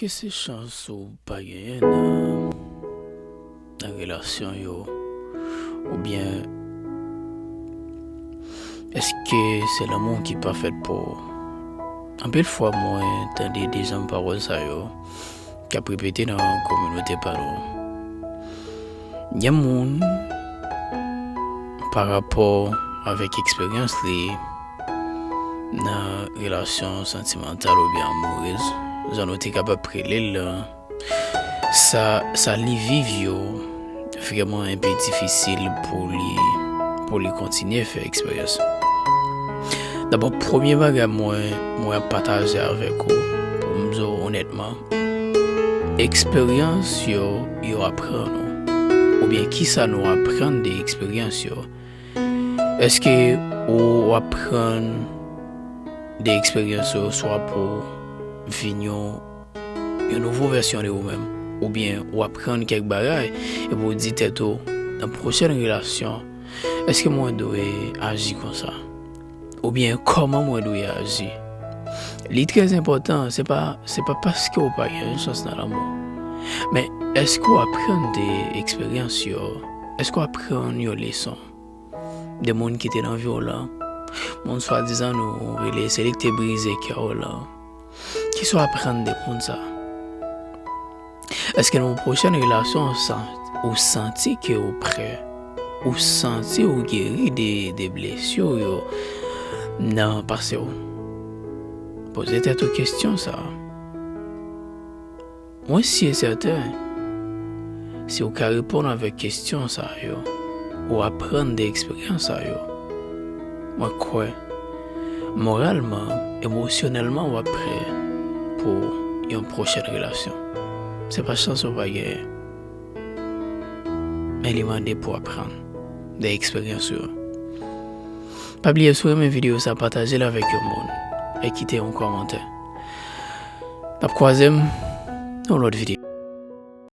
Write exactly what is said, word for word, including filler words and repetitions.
Èske se chans ou pa genyen nan, nan relasyon yo? Oubyen, èske se lanmou ki pa fèt pou ou? Anpil fwa, mwen tande de jan pawòl sa yo k ap repete nan kominote pa nou. Gen moun, pa rapò avèk eksperyans li nan relasyon santimantal oubyen amourez, jan nou te kapab rele l la, sa, sa li viv yo vrèman enpe difisil pou li, pou li kontinye fè eksperyans. Dabò, premye bagay mwen, mwen ap pataje avèk ou, pou m di w onètman, eksperyans yo, yo aprann ou. Oubyen kisa nou aprann de eksperyans yo? Èske ou aprann de eksperyans yo swa pou vin yon, yon nouvo vèsyon de ou menm? Oubyen ou aprann kèk bagay epi ou di tèt ou, nan pwochèn relasyon, èske mwen dwe aji konsa? Oubyen kòman mwen dwe aji? Li trè enpòtan, se pa, se pa paske ou pa gen chans nan lanmou. Men, èske w aprann de eksperyans yo? Èske w aprann yon leson? De moun ki te nan vi w lan, moun swadizan nou rele se li ki te brize kè w lan. Kisa w aprann de moun sa? Èske nan yon pwochèn relasyon, ou san-, ou santi ke ou prè? Ou santi ou geri de, de blesi w yo nan pase w? Poze tèt ou kesyon sa a. Mwen si e sèten, si w ka reponn avèk kesyon sa yo, ou aprann de eksperyans sa yo, mwen kwè, moralman, emosyonèlman, w ap prè pou yon pwochèn relasyon. Se pa chans ou pa genyen, men li mande pou w aprann de eksperyans ou yo. Pa bliye, si w renmen videyo sa, pataje l avèk yon moun e kite yon kòmantè. N ap kwaze m nan yon lòt videyo.